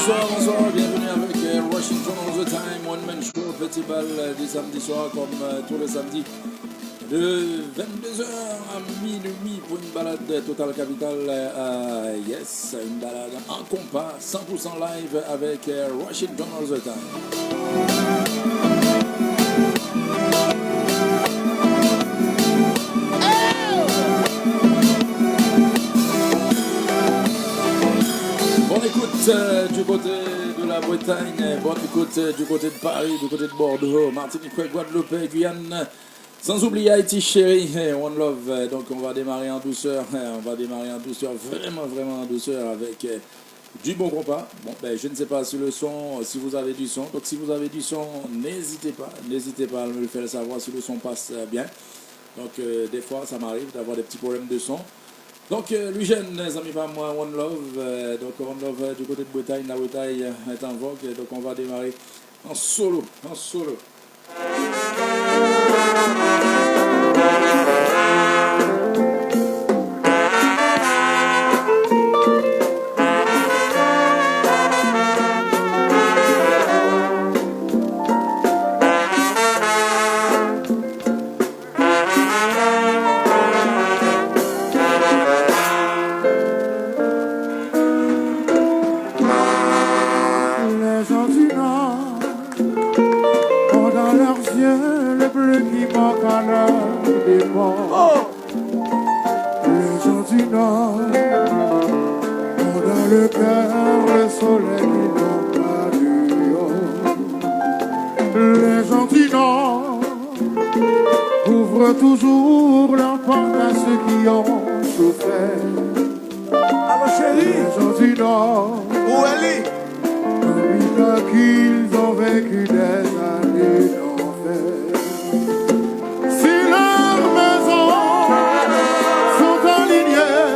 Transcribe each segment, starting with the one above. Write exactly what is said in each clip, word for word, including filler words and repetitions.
Bonsoir, bonsoir, bienvenue avec euh, Washington All the Time, One Man Show, petit bal euh, du samedi soir, comme euh, tous les samedis, de vingt-deux heures à minuit pour une balade totale capitale. Euh, yes, une balade en compas, cent pour cent live avec euh, Washington All the Time. Bonne écoute euh, du côté de la Bretagne, bonne écoute euh, du côté de Paris, du côté de Bordeaux, Martinique, Guadeloupe, Guyane, sans oublier Haïti chérie, euh, one love. Euh, donc on va démarrer en douceur, euh, on va démarrer en douceur, vraiment, vraiment en douceur avec euh, du bon compas. Bon, ben, je ne sais pas si le son, si vous avez du son. Donc si vous avez du son, n'hésitez pas, n'hésitez pas à me le faire savoir si le son passe euh, bien. Donc euh, des fois, ça m'arrive d'avoir des petits problèmes de son. Donk, euh, Louis Jeune, zanmi pa mwen, One Love. Euh, donk, One Love euh, du côté de Bretagne, la Bretagne euh, est en vogue. Donk, on va démarrer en solo, en solo. Les gens du Nord ont dans leurs yeux le bleu qui manque à leur départ. Les gens du Nord ont dans le cœur le soleil qui n'ont pas dehors. Les gens du Nord ouvrent toujours leurs portes à ceux qui ont souffert. Allo, cheri. Les gens du Nord, ou wè li? N'oublient pas qu'ils ont vécu des années d'enfer. Si leurs maisons sont alignées,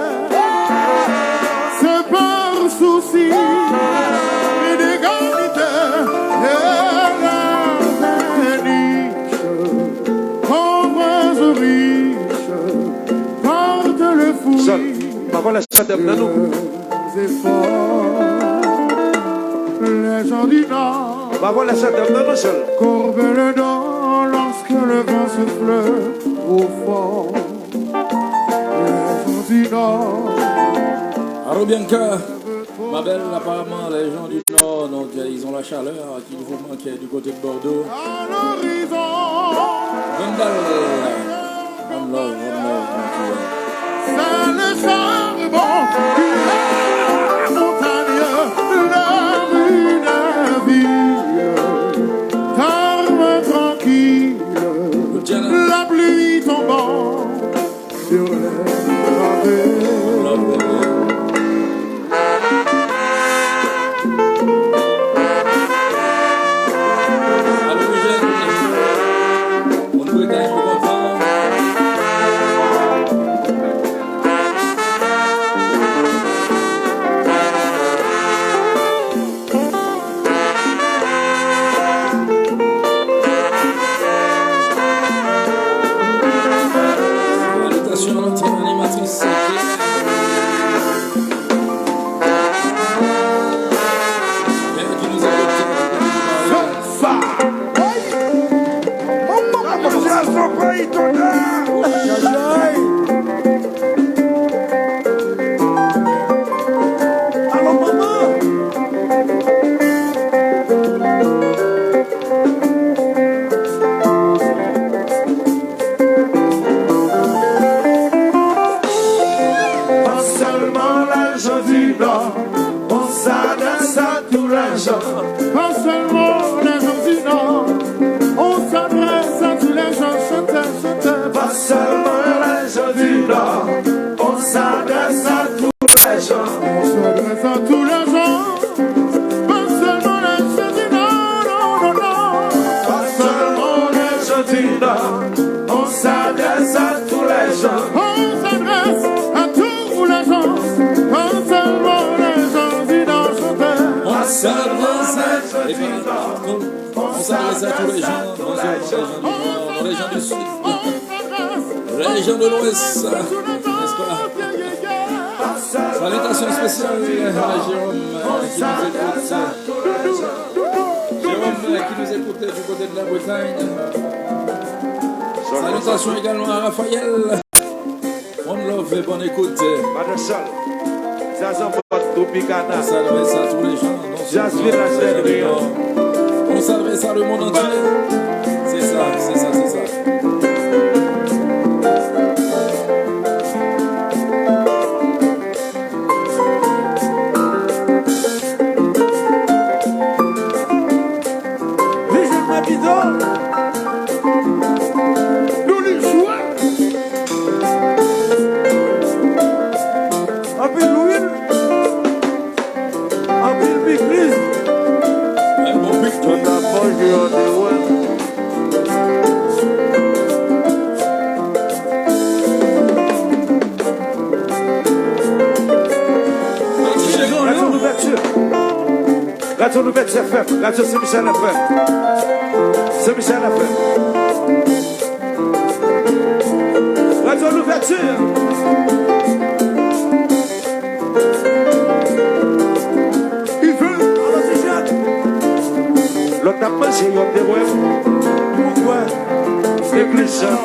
c'est par souci d'égalité et la péniche. Pauvres ou riches portent le fruit. Sèl, pa vòlè sèt èm nan non. Des efforts. Les gens du Nord. Pa vòlè sèt èm nan non, sèl. Courbent le dos lorsque le vent souffle trop fort. Les gens du Nord. Allô, Bianca, ma belle, apparemment, les gens du Nord, donc, euh, ils ont la chaleur, euh, qu'il vous manque, euh, du côté de Bordeaux. Vandal, one love, one love, one love. C'est le charbon qui est la montagne, la rue de ville, calme, tranquille, la pluie tombant sur les travées. Salutations à notre animatrice Claire. Claire qui nous écoute. Sa! Ay! Manman, manman! Ay, ay, ay! Alo, manman! Pas seulement les gens du Nord, on s'adresse à tous les gens. Pas seulement les gens du Nord, on s'adresse à tous les gens. Chantez, chantez. Pas seulement les gens du Nord, on s'adresse à tous les gens. On s'adresse à tous les gens. Pas seulement les gens du Nord, non, non, non. Pas seulement les gens du Nord, on s'adresse à tous les gens. On s'adresse à tous les gens. Pas seulement les gens du Nord, chantez. On s'adresse à tous les gens. On s'adresse à tous les gens. Pas seulement les gens du Nord, les gens du Sud, les gens de l'Ouest, n'est-ce pas? Salutations spéciales à Jérôme, euh, qui nous écoute. Jérôme, euh, qui nous écoute du côté de la Bretagne. Salutations également à Raphaël. One love, bonne écoute. Madachal, Zazan Pòt Tropicana. On salve ça tous les jours. Jazz Village des Rayons. On salve ça le monde entier. C'est ça, c'est ça, c'est ça. Vision Mapito. Nou li jwe. Anpil lwil. Anpil pikliz. Tout la manje an te wè. Radyo Louvèti. Radyo Louvèti F M. Radyo Sen Michel F M. Sen Michel F M. Radyo Louvèti. Ivan, alò, ti jèn. Lòt ap manje, yo te wè. Poukwa? Neglijan.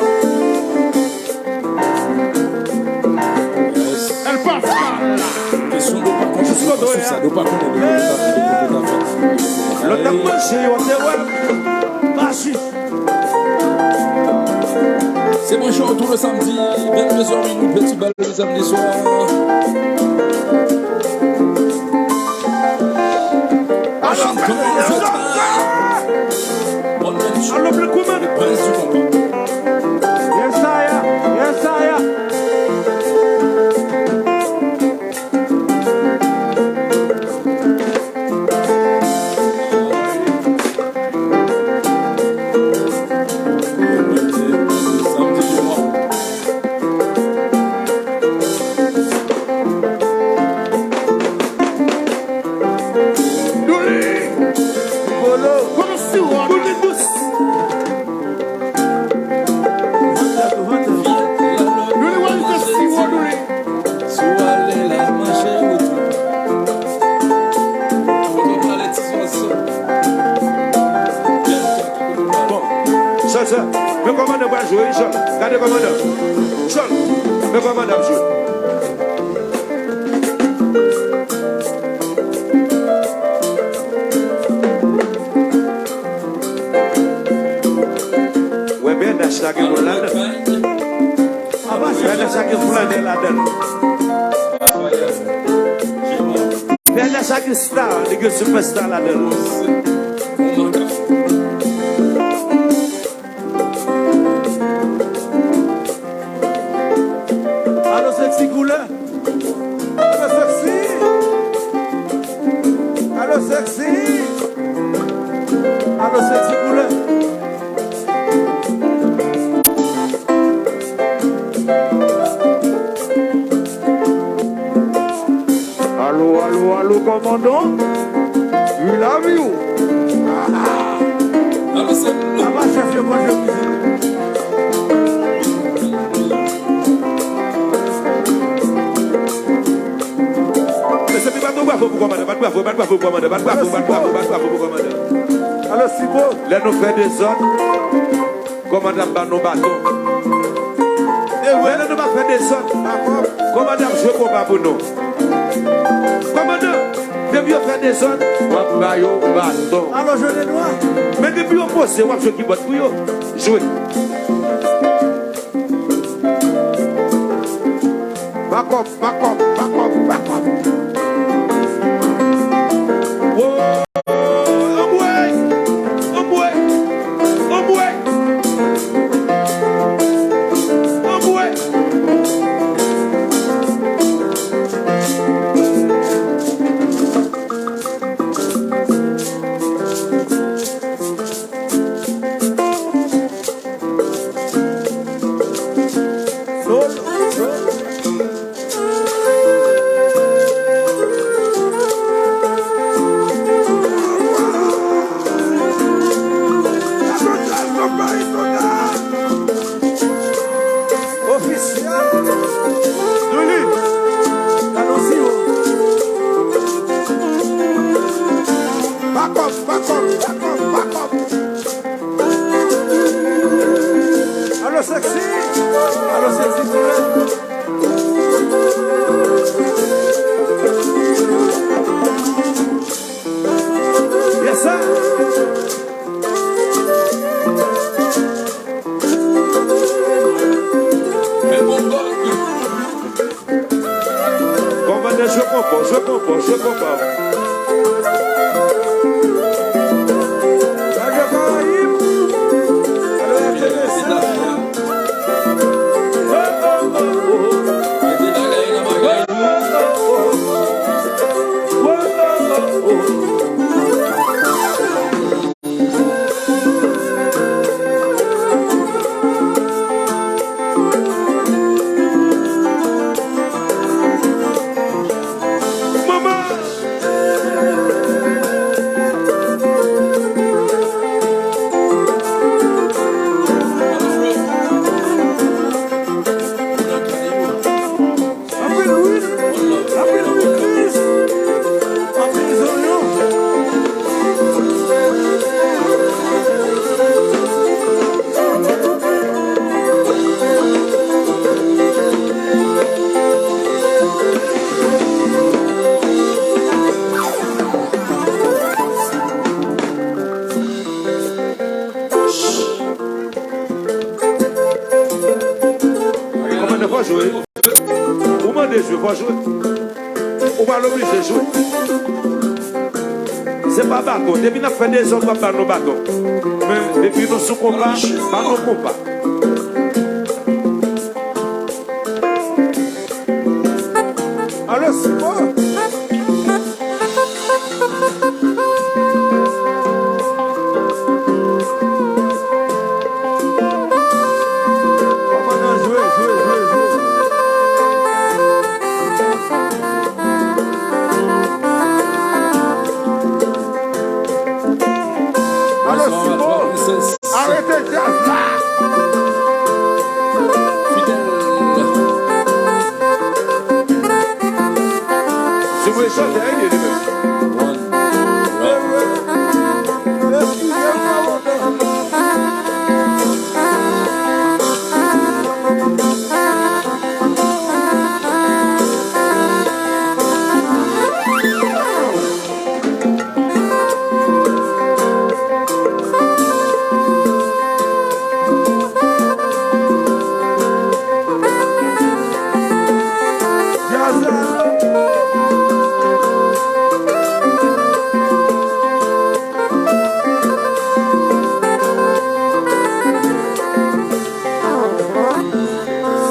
El Pascal. Kesyon de pa konnen, de pa sou sa, de pa konnen de, de, de, de, de, de, de, de. Lòt ap manje, yo te wè. Maji. Se branche w tou le samdi, vennde zè minit, peti bal le samdi swa. Washington, Zeta. Bon, men, alo, le prince du combat. Yes, I am. Yes, I am. Doulé, wè, se siwo, Doulé. Si w ale la, manje ou tou. Ou konn pale ti zwazo. Bon, Jòl, men kòmandan pral jwe, wi, Jòl. Gade kòmandan. Jòl, men kòmandan ap jwe. Wè, B N H la gen moun ladan. B N H la gen flannè ladan. B N H la gen star, li gen sipèsta ladan. Alo, sexy koulè. Alo, sexy. Alo, sexy. Alo, sexy koulè. Alo, alo, alo, kòmandan. We love you. Alo, se nou. Apa chèf yo manje mizik. Mezanmi, bat yon bravo pou kòmandan, bat bravo, bat bravo pou kòmandan, bat bravo, bat bravo, bat bravo pou kòmandan. Alo, Sibo. Lè nou fè dezòd, kòmandan ap ba nou baton. E vre, lè nou pa fè dezòd, kòmandan ap jwe konpa pou nou. Kòmandan, depi yo fè dezòd, w ap ba yo baton. Alo, jwe de nwa. Men depi yo poze, w ap jwe kibòd pou yo. Jwe. Back up, back up, back up, back up. Wo, anmwey, anmwey, anmwey, anmwey. Jwe konpa, jwe konpa, jwe konpa. Bagay Karayib. Alò, y ap jwe sa. Anpil lwil, anpil lwil gri, anpil zonyon. Kòmandan, fò jwe. Ou mande jwe, fò jwe. Ou pa oblije jwe. Se pa baton. Depi n ap fè dezòd, w ap ba nou baton. Men, depi nou sou konpa, ba nou konpa. Alò, Simon! Kòmandan, jwe, jwe, jwe, jwe. Alò, Simon, arete djaz la! Fidèl. Se mwen chante, hein, byen, byen. One love.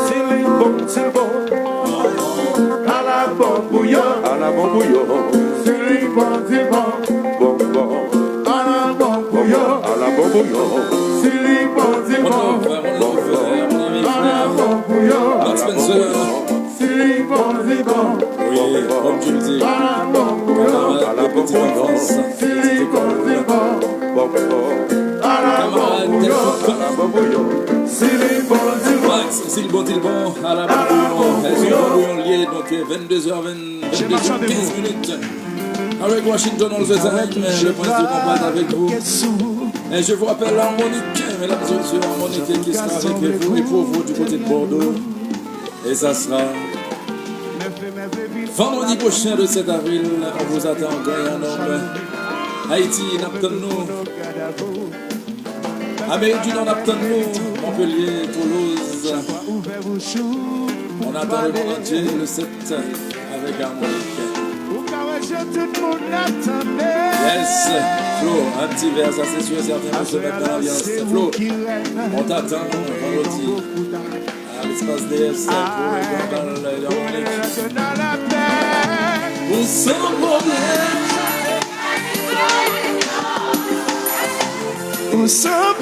Si li bon, si l bon. Ala bon bouyon. Ala bon bouyon. Si li bon, di bon. Bon, bon. Ala bon bouyon. Ala bon bouyon. Si li bon, di bon. Bon, bon. Ala bon bouyon. Ala bon bouyon. Si li bon, di bon. Wi, kòm Jules di, kanmarad de petite enfance, petite école. Bon, bon. Ala bon bouyon. Ala bon bouyon. Si li bon, di bon. Max, si l bon, di l bon. Ala bon bouyon. Se yon bon bouyon l ye, donk, euh, vennde zè vennde, vennde zè kenz minit. Avec Washington Olzezan, le prince du compas est avec vous. Et je vous rappelle l'harmonique, mesdames et messieurs, l'harmonique qui sera avec vous et pour vous du côté de Bordeaux. Et ça sera vendredi prochain, le sept avril. On vous attend, Guyanòm. Ayiti, n ap tann nou. Amerik di Nò, n ap tann nou. Montpellier, Toulouse. On attend le monde entier le sept avec harmonique. Yes. Flo, un petit verre, ça c'est sûr et certain, pour se mettre dans l'ambiance. Flo, on t'attend vendredi. À l'espace D S pour le grand bal d'harmonique. Ou san pwoblèm. Ou san.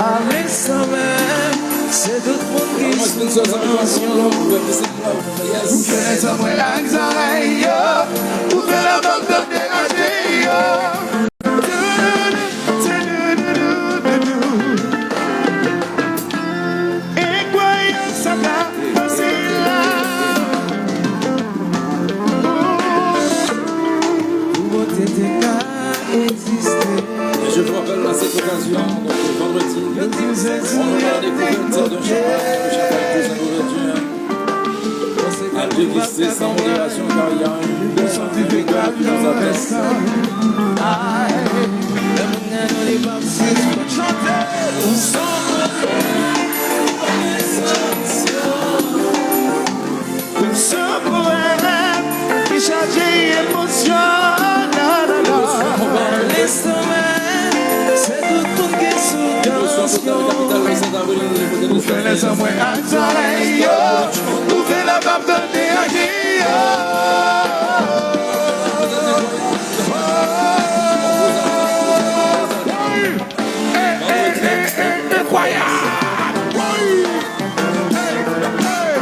Ale kanmenm, se tout moun ki sou tansyon. Ou fè zanmi ak zòrèy yo, ou fè lè m ap tande raje yo. Enkwayab sa ka pase la. Pou Bondye te ka egziste. Et je vous rappelle à cette occasion, donc le vendredi, on aura la découverte d'un champagne, le champagne Cousin Gourdin. À déguster sans modération, car il y a une boisson qui nous attend. Lè moun nan li p ap chante, ou san. Zanmwen ak zanmi yo, twouve la m ap tande anyen yo. Wi! Ey, ey, ey, ey, enkwayab! Wi! Ey, ey!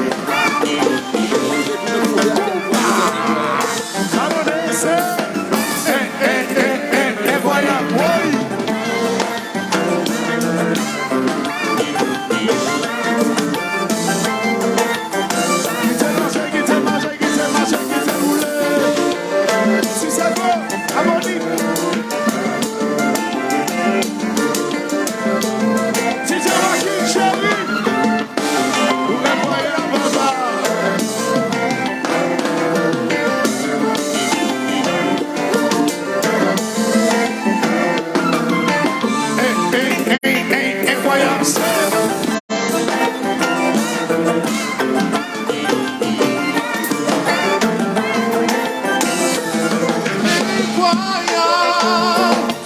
Sa nou danse! Ey, ey, ey, ey, enkwayab! Wi! Kite l mache, kite l mache, kite l mache, kite l woule. Si se bon, abòne. D J Rocky, cheri. Ou ka voye la, papa. Ey, ey, ey, ey, enkwayab, se. Enkwayab,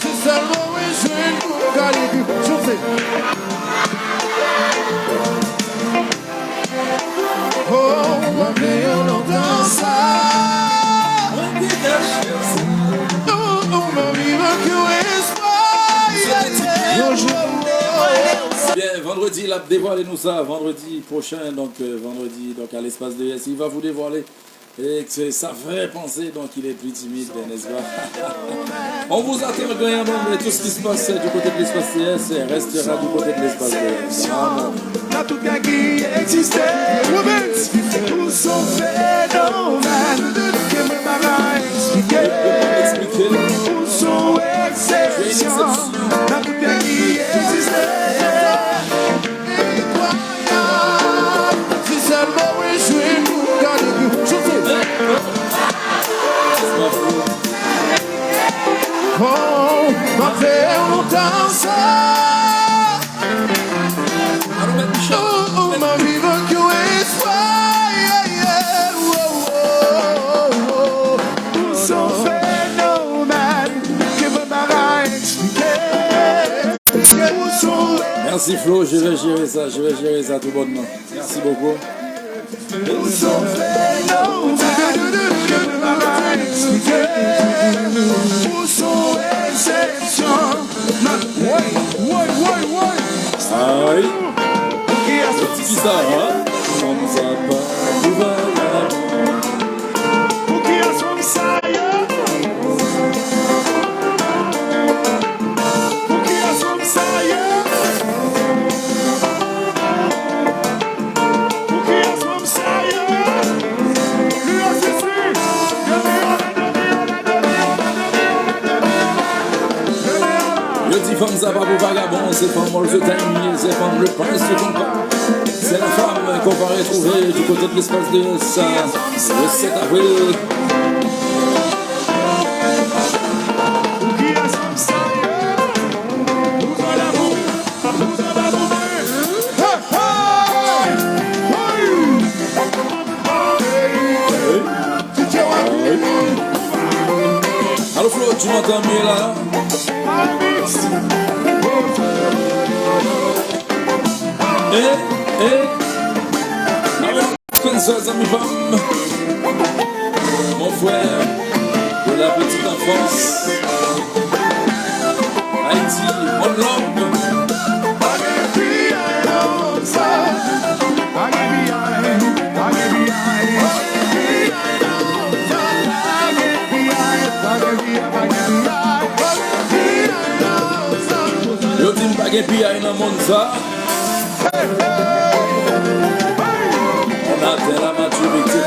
se sèlman w jwenn pou gade pi. Chante. Oh, mwen vle yo lontan sa. Oh, oh, mwen viv ak yon espwa. Yeah, yeah. Yon jou. Byen, vandredi, l ap devwale nou sa. Vandredi pwochen, donk, euh, vandredi, donk, à l'espace de S, il va vous dévoiler. Et que ça fait penser, donc il est plus timide, n'est-ce pas? On vous attend, gagnant, donc, et tout ce qui se passe du côté de l'espace T S restera du côté de l'espace T S. Vamos. Nan tout nèg ki egziste. Women, ou se yon fenomèn ke mwen pa ka eksplike. Ou se yon eksepsyon. Nan tout nèg ki egziste. Enkwayab, si sèlman w jwenn pou gade ki chante. Oh, m ap fè w lontan sa. Oh, oh, m ap viv ak yon espwa. Yeah, yeah. Oh, oh, oh, oh. Ou se yon fenomèn ke mwen pa ka eksplike. Merci Flo, je vais gérer ça, je vais gérer ça tout bonnement. Merci beaucoup. Ay. Ti sa, hein? Fanm sa pa pou vagabon. Pou kiyès fanm sa ye? Pou kiyès fanm sa ye? Pou kiyès fanm sa ye? U S D C. Yo di fanm sa pa pou vagabon, se fanm all the time, se fanm le prince du compas. C'est la femme qu'on va retrouver du côté de l'espace de S, le sept avril. Alo Flo, tu m'entends mieux là? Eh, eh. Spencer, zanmi pa m. Mon frère de la petite enfance. Haïti, one love. Yo di m pa gen piyay nan monn sa. On atteint la maturité.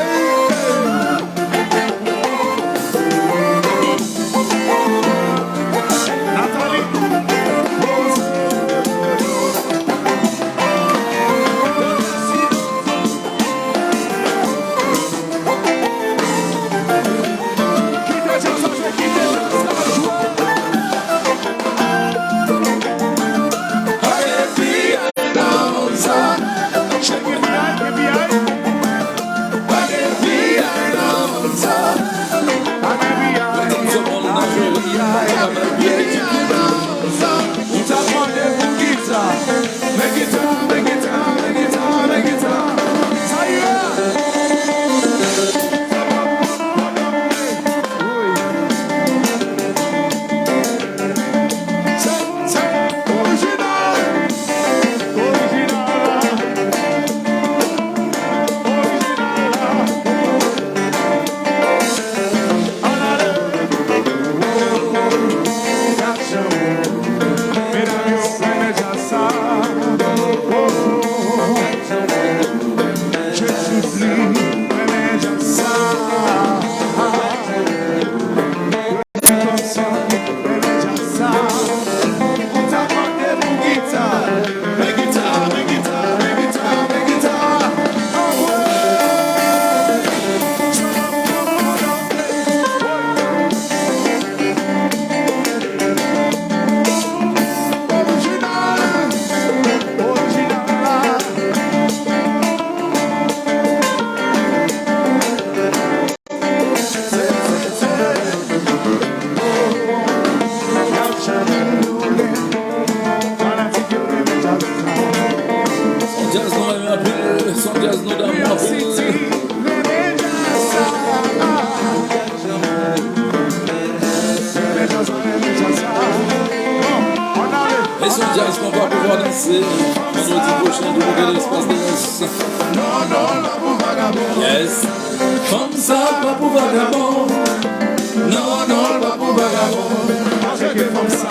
Son djaz nou damou anpil. E son djaz konpa pou w danse. Vandredi pwochen, tou kote nan Espace D S. Yes. Fanm sa pa pou vagabon. Non, non, l pa pou vagabon. Pa tcheke fanm sa,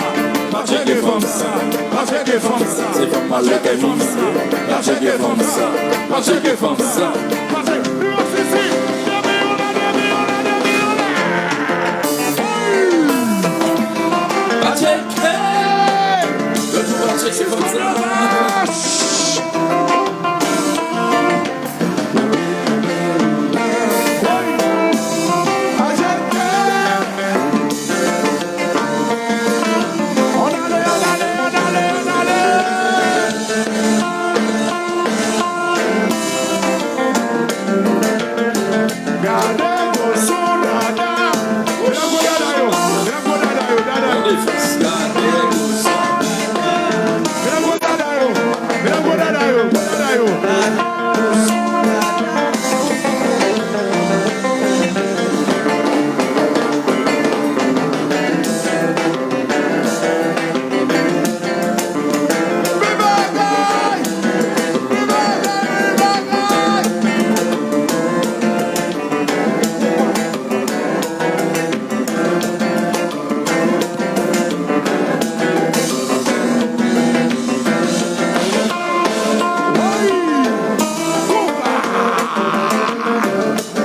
pa tcheke fanm sa, pa tcheke fanm sa. Se fanm malè kè misye. Pa tcheke fanm sa, pa tcheke fanm sa, pa tcheke. Pa tcheke. Yo di pa tcheke fanm sa. Gade gwo son dada. Gade gwo dada yo. Gade gwo dada yo. Dada yo. Mesdames, mesdames, mesdames, mesdames, mesdames, mesdames. Bèl bagay! Bèl bagay, bèl bagay!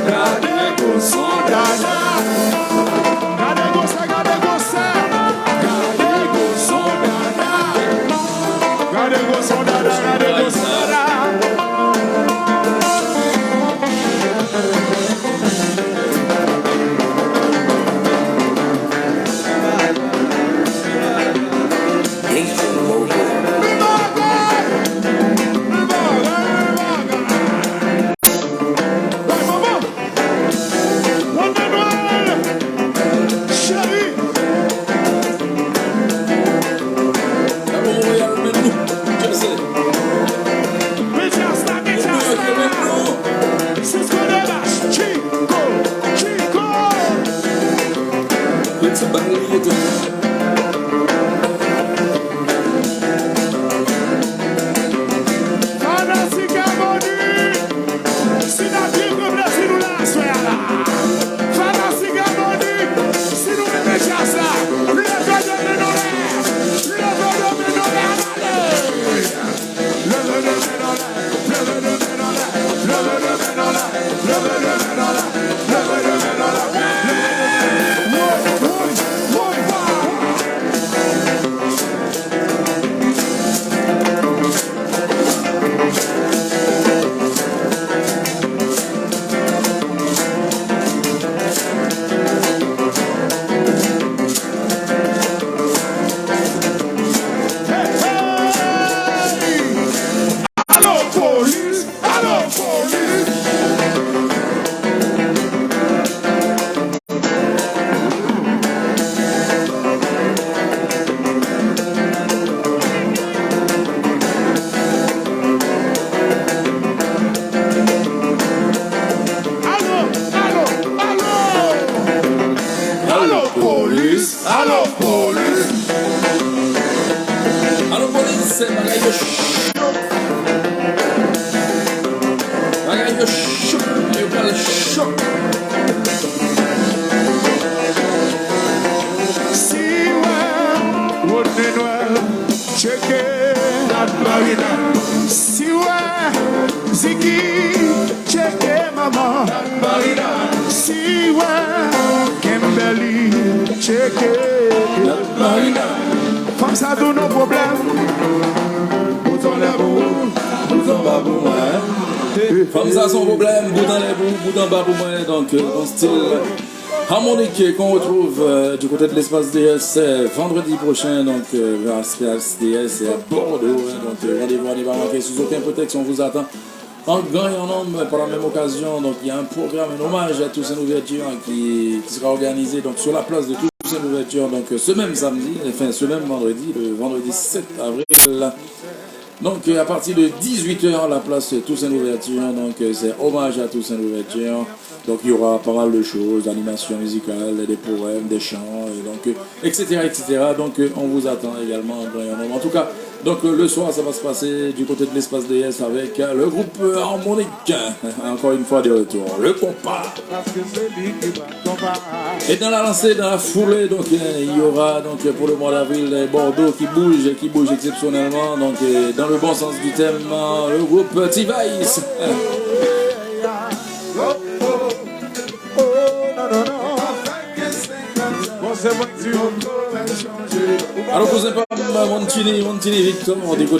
Gade gwo son dada. Gade gwo sa, gade gwo sa. Gade gwo son dada. Gade gwo son dada, gade gwo son dada. Fanatik Amoni, si n ap viv pou plezi nou la aswè a la. Fanatik Amoni, si nou renmen djaz la, leve de men nou anlè. Leve de men nou anlè, ann ale. Leve de men nou anlè. Leve de men nou anlè. Leve de men nou anlè. Leve de men nou anlè. Leve de men nou anlè. Woy, woy, woy, woy. Alo polis, alo polis. Alo, alo, alo. Alo polis, alo polis. Alo polis, se bagay yo chòk. Bagay yo chòk, yo pral chòk. Si w wè Rodney Noël, tcheke dat Marina. Si w wè Ziggy, tcheke manman Marina. Si w wè Kimberly, tcheke dat Marina. Fanm sa tou nou pwoblèm. Bout anlè pou ou, bout anba pou mwen. Fanm sa se yon pwoblèm, bout anlè pou ou, bout anba pou mwen. Donk, euh, yon stil harmonique qu'on retrouve, euh, du côté de l'Espace D S, euh, vendredi prochain, donc, euh, vers P S D S et à Bordeaux, hein. Donc, euh, rendez-vous à ne pas manquer sous aucun prétexte, on vous attend en grand et en nombre pour la même occasion. Donc, il y a un programme, un hommage à Toussaint Louverture, hein, qui, qui sera organisé donc, sur la place de Toussaint Louverture, donc, euh, ce même samedi, enfin, ce même vendredi, le vendredi sept avril. Donc, euh, à partir de dix-huit heures, la place Toussaint Louverture. Donc, euh, c'est hommage à Toussaint Louverture. Donc, il y aura pas mal de choses, d'animation musicale, des poèmes, des chants. Et donc, euh, et cetera, et cetera. Donc, euh, on vous attend également en grand nombre. En tout cas, donc, euh, le soir, ça va se passer du côté de l'espace D S avec, euh, le groupe, euh, Harmonique. Encore une fois, de retour. Le compas. Et dans la lancée, dans la foulée, donc, euh, il y aura donc, euh, pour le mois d'avril, euh, Bordeaux qui bouge, qui bouge exceptionnellement. Donc, euh, dans le bon sens du terme, euh, le groupe T-Vice. Alò, kouzen pa m, Montini, Montini Victor, du côté